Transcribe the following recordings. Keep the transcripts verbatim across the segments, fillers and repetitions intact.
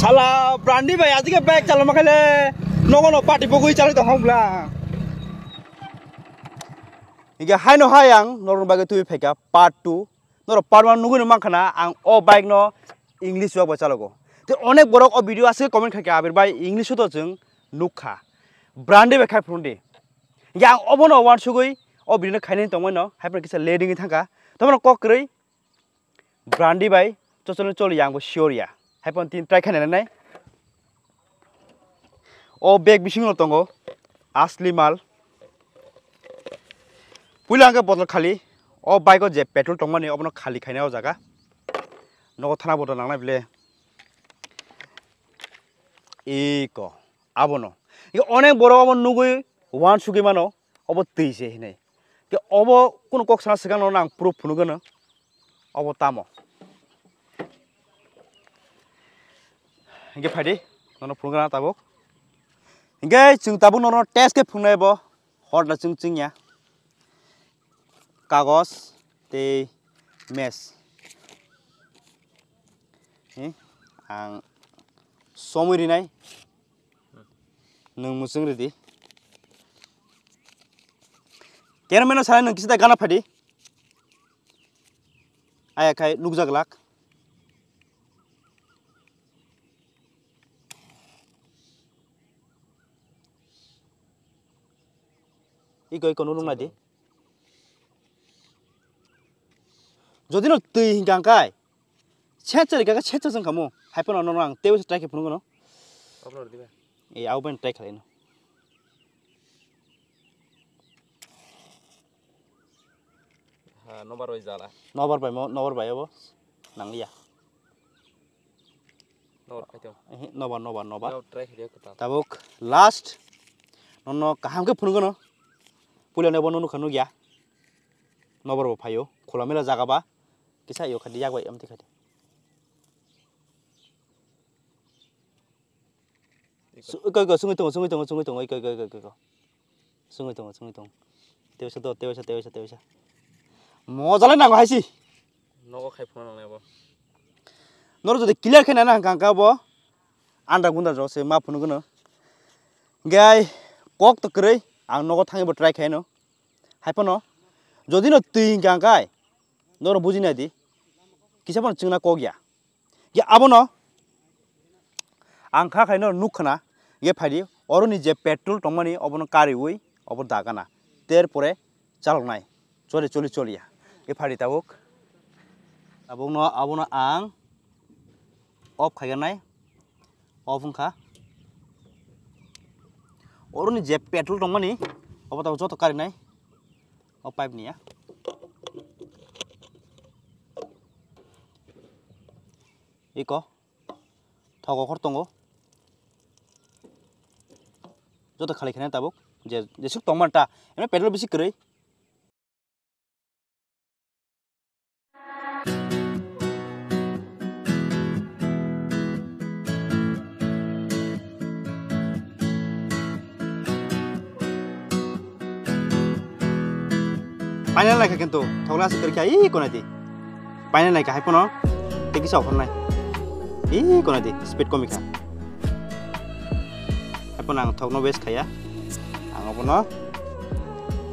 Hala, Brandi bai, ajike bike chalama khaile, nogo no party bogwi chalai tong hong bla. Hingke haino hai ang norok bagwi twi phaikha part two. Norok part one nugwi no mankha na, ang o bike no English wak bai chalogo. Te onek borok o video aswk comment khaikha, Abir bai English o to chwng nukha. Brandi bai khai phunukdi. Hingke ang obono wansugwi o video no khainani tongmano, hai phano kisa late wngwi thangkha. Tomono kok kwrwi Brandi bai chochole choli yang bo sure ya. Hai phano tin try khaina nai. O bag bisingo tongo asli mal. Puila hwnkhe bottle khali. O bike o je petrol tongmani obono khali khaina o jaga. Nogo thana bottle nangnai bile. Iko abono. Iko onek borok obo nugwi wansugwi mano. Obo twi se hinwi. Ke obo kunu kok sana swkang no nang proof phunuk gano. Obo tamo. Hingke phaidi, nono phunuk gana tabuk. Hingke chwng tabuk nono test khe phunuknai bo. Hor da chwng chwngya. Kagos tei mes. Hi, ang somwi rinai. Nwng mwchwng ridi. Cameraman no sanai nwng kisa da gana phadi. Aya khai nukjak lak. Iko iko nunung nadi. Jodi no twi hingka kai. Sensor ka sensor jang kamu. Hai phano nono ang tewi try khe phunuk no. Upload diba. E au ben try khalai no. Ha, nobar bai jala. Nobar bai mo, nobar bai abo. Nang liya. Nobar khaito. Ehe, nobar, nobar, nobar. Nobar try khaito kwtal. Tabuk last. Nono kaham khe phunuk no. Puila nebo nono khanu ya. Nobar bo phaio. Khula mela jaga ba. Kisa yo khadi yak bai amti khadi. Su-, iko, iko, sungui tongo, sungui tongo, sungui tongo, iko, iko, iko, iko, iko. Sungui tongo, sungui tongo. Tewisa to, tewisa, tewisa, tewisa. Moja lai nango haisi. Nogo khai phone nang bo. Noro jodi clear khe nana hangka hangka bo. Anda gunda jo se ma phunu gano. Gai kok to kwrwi, ang nogo thangwi bo try khaino. Hai phano, jodi no twi hangka hangkai, noro buji nai di. Kisa phano chwngna kok ya. Ye abono ang kha khaino nuk khna, ye phaidi, oroni je petrol tongmani obono kariui obo dagana. Ter pore chaloknai. Choli, choli, choliya. Ye phaidi tabuk. Tabukno abono ang off khaiganai. Off wngkha. Oroni je petrol tongmani obo tabuk joto karinai. O pipe niya. Iko. Thogo khor tongo. Joto khali khene tabuk. Je, jesuk tongmani ta. Eno petrol bisi kwrwi. Final naikha kintu, thokla se kwrwikha, ii konati. Final naikha, hai phano, tei kisa ophor nai. Ii konati, speed komikha. Hai phano ang thokno waste khaiya. Ang obono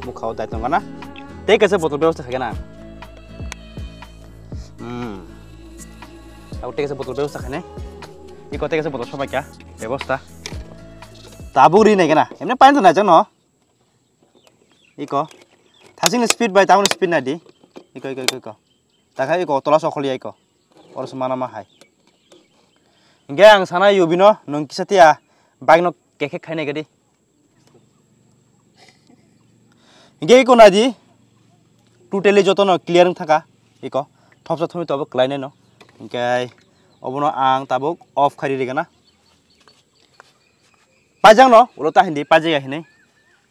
bukha o dai tongkha na. Tei kaisa botol bebosta khaikha na ang. Hmm. Abo tei kaisa botol bebosta khainai. Iko tei kaisa botol sobaikha bebosta. Tabuk ri naikha na. Emne pain to naijak no. Iko. Thasing ni speed bai tabuk ni speed nai di. Iko, iko, iko, iko. Takha iko tola sokhol ya iko. Oro se mana ma hai. Hingke ang sana yubino nwng kisa tiya bike no kekhe khainai gadi. Hingke iko nai di. Totally joto no clear wng thaka. Iko. Thopsa thopni tobo kwlai nai no. Hingke obono ang tabuk off khairi rigana. Pajak no, ulo ta hindi, pajak ya hini.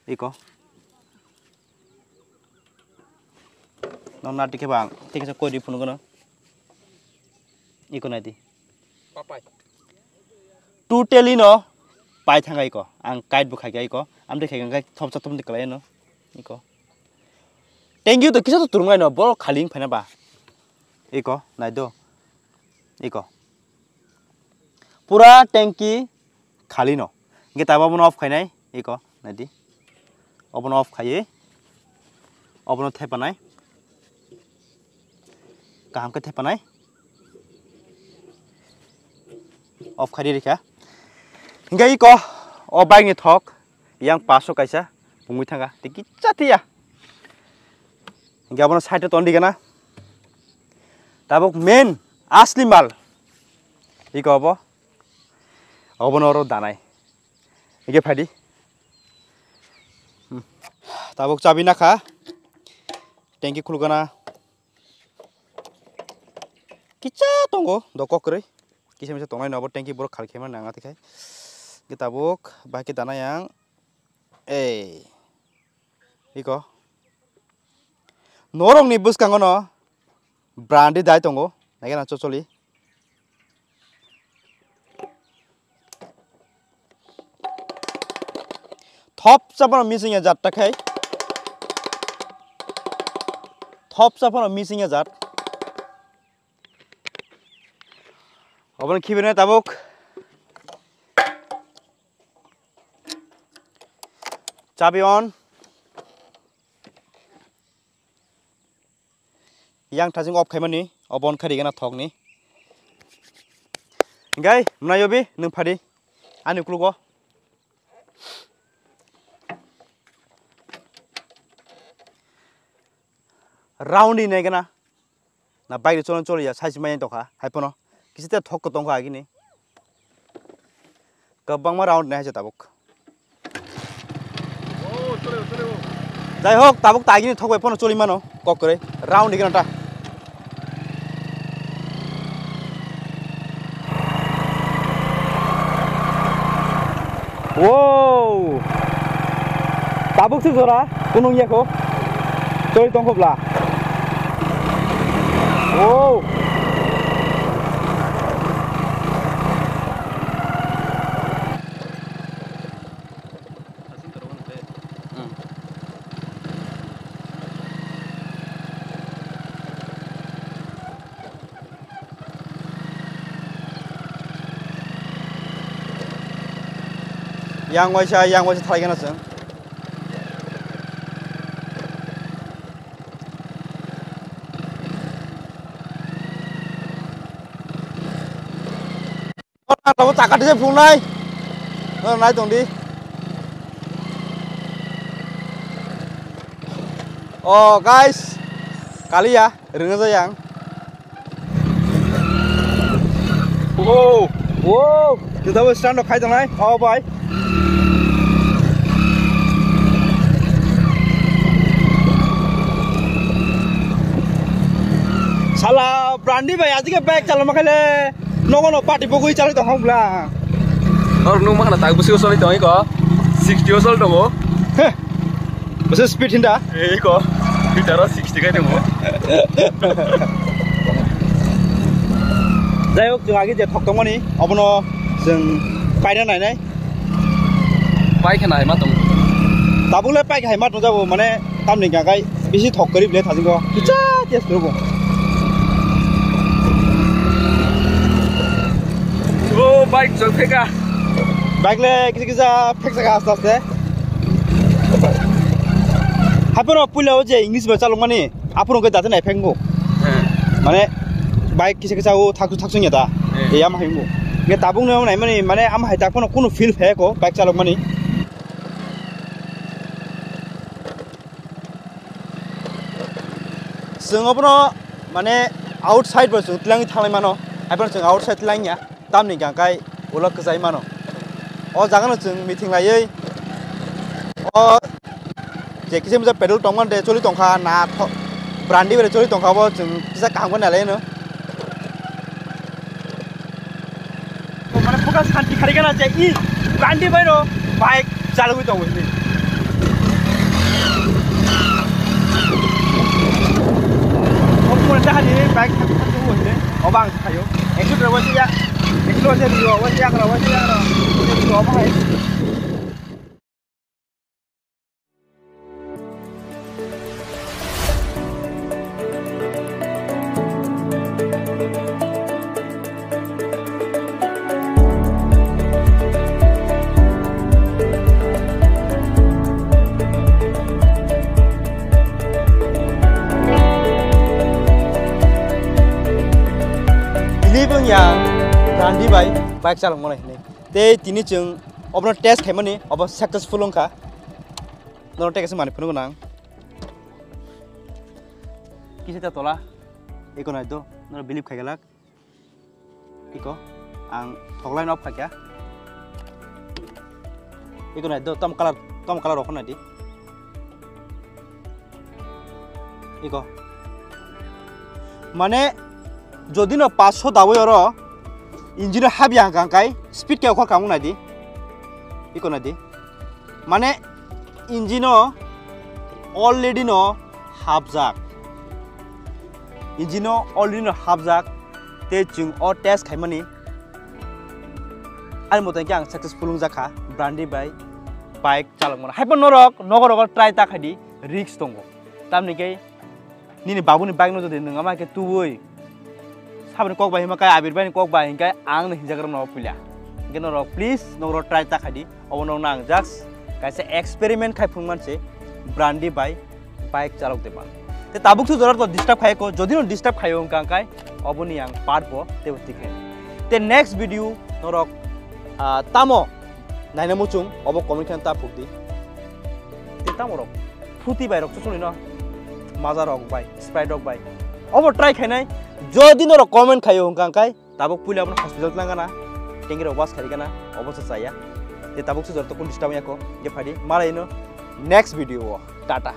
Iko. No na tike bang, tike sa koi di phunu kono. Iko nai di. Papai. Totally no, pai thang iko. Ang kite bu khai iko. Am de khai ang thop sa thop ni kalai no. Iko. Thank you to kisa to turung no, boro khaling phana ba. Iko, nai do. Iko. pura tanki khali no. Hingke tabuk abono off khainai, iko, naidi. Obono off khaiwi, obono thepanai. Kaham khe thepanai. Off khaidi rikha. Hingke iko, o bike ni thok, yang paso kaisa, pungwi thangkha, tei kicha thiya. Hingke abono side o ton di gana. Tabuk main, asli mal. Iko obo. Obono oro danai. Ege phadi. Hmm. Tabuk chabi nakha. Tanki khulukana. Kicha tongo, do kok kwrwi. Kisa misa tongnai no abo tanki borok khal khaima nang ati khai. Ge tabuk bahai khe dana yang. Ei. Iko. Norokni bwskango no brandi dai tongo. Naikhe na chocholi. Thopsa phano missing ya jat ta khai. Thopsa phano missing ya jat. Obono khibirnai tabuk. Chabi on. Yang thajing off khaimani, obo on khairi gana thokni. Hingkai, mwnai obi, nwng phadi, ani uklugo. Round ni nai gana. Na bike ri cholon choliya, size maya tongkha, hai pono. Kisa te thok ko tongkha agini. Kwbangma round nai haise tabuk. Jai hok, tabuk ta agini thok bai pono choli mano, kok kwrwi. Round ni gana ta. Wow! Tabuk se jora, kunung yako. Choli tongkho bla. Wow! Yang waisa, yang waisa thalai gana chwng. Abo chaka tisa phungnai. Nai tong di. Oh guys, kaliya. Rwngna jai ang. Wow, wow. Juta bo stand rok khai tongnai. Oh, bai. Sala, Brandi bai, ajike bike chalama khaile. Nogo no party bogwi chalai tong hong bla. Or nung ma khana tak busi usali tong iko. Sixty usal tongo. Heh. Bese speed hinda. Ei ko. Bidaro sixty kai demo. Jai hok, chwng agi je thok tongmani, obono chwng paina nainai. Pai khe nai ma tong. Tabuk le pai khe hai ma tong jabo, mane tamni gagai bisi thok kwrwi bile thajingo. Kicha test rubo. O bike chok pheka. Bike le kisa kisa phek saka aste aste. Haphano puila o je English bai chalokmani, aphano khe date nai phengbo. Eh. Mane bike kisa kisa o thaksu thaksu nya da. Eh. E ama hengbo. Nge tabuk no nai mani, mane ama hai tak phano kunu feel phe ko bike chalokmani. Chwng obono mane outside bo chwng twlangwi thanglai mano. Haphano chwng outside twlangya. Tamni hwnka khe ulo kwchai mano. O jaga no chwng meeting laiwi o je kisa misa pedal tongmani de choli tongkha na tho-, brandi bai choli tongkha bo chwng kisa kaham khe nai lai no. Mane buka santi khari gana je i brandi bai no bike chalwi tongo hini. O pura dahani bike thang thang tongo hini. Obo ang Ayo, ekso dra wasi ya, ekso wasi ya, wasi ya, wasi ya, wasi ya, wasi ya, wasi ya. Brandi bai bike chalok mano hinwi. Tei tini chwng obono test khaimani, obo successful wngkha. Norok tei kaisa manwi phunukgo nang. Kisa ta tola. Eko nai do, norok believe khai galak. Iko, ang thoklai no phakya. Iko nai do, tom color, tom color rok nai di. Iko. Mane, jodi no paanch sho dawi oro, engine no habya hangka hangkai, speed khe okhor kamung nai di. Iko nai di. Mane, engine no already no habjak. Engine no already no habjak. Tei chwng o test khaimani. Ani moto khe ang successful wngjakha, Brandi bai bike chalokmano. Haiphano norok nogo rogo try ta khaidi, risk tongo. Tamni khe nini babuni bike no jodi nwng ama khe tubui, saboni kok bai hima khe Abir bai ni kok bai hinkhe ang no hinjak rok no puila. Hinkhe norok please nogo rogo try ta khaidi. Obo no nang just kaisa experiment khai phung manse, Brandi bai bike chalok de ba. Te tabuk su jora to disturb khai ko, jodi no disturb khai wngkha kai, obo ni ang part bo tebo tikhe. Te next video norok, ah, tamo naina muchung, obo comment khe ta phuk di. Te tamo rok, fruity bai rok chusuli no, Maaza rok bai, Sprite rok bai. Obo try khainai, jodi norok comment khai wngkha kai, tabuk puila abono hospital tlang gana, tengri rok was khai gana, obo se chaya. Te tabuk su jora to kun disturb ya ko, je phadi, malai no next video o. Tata.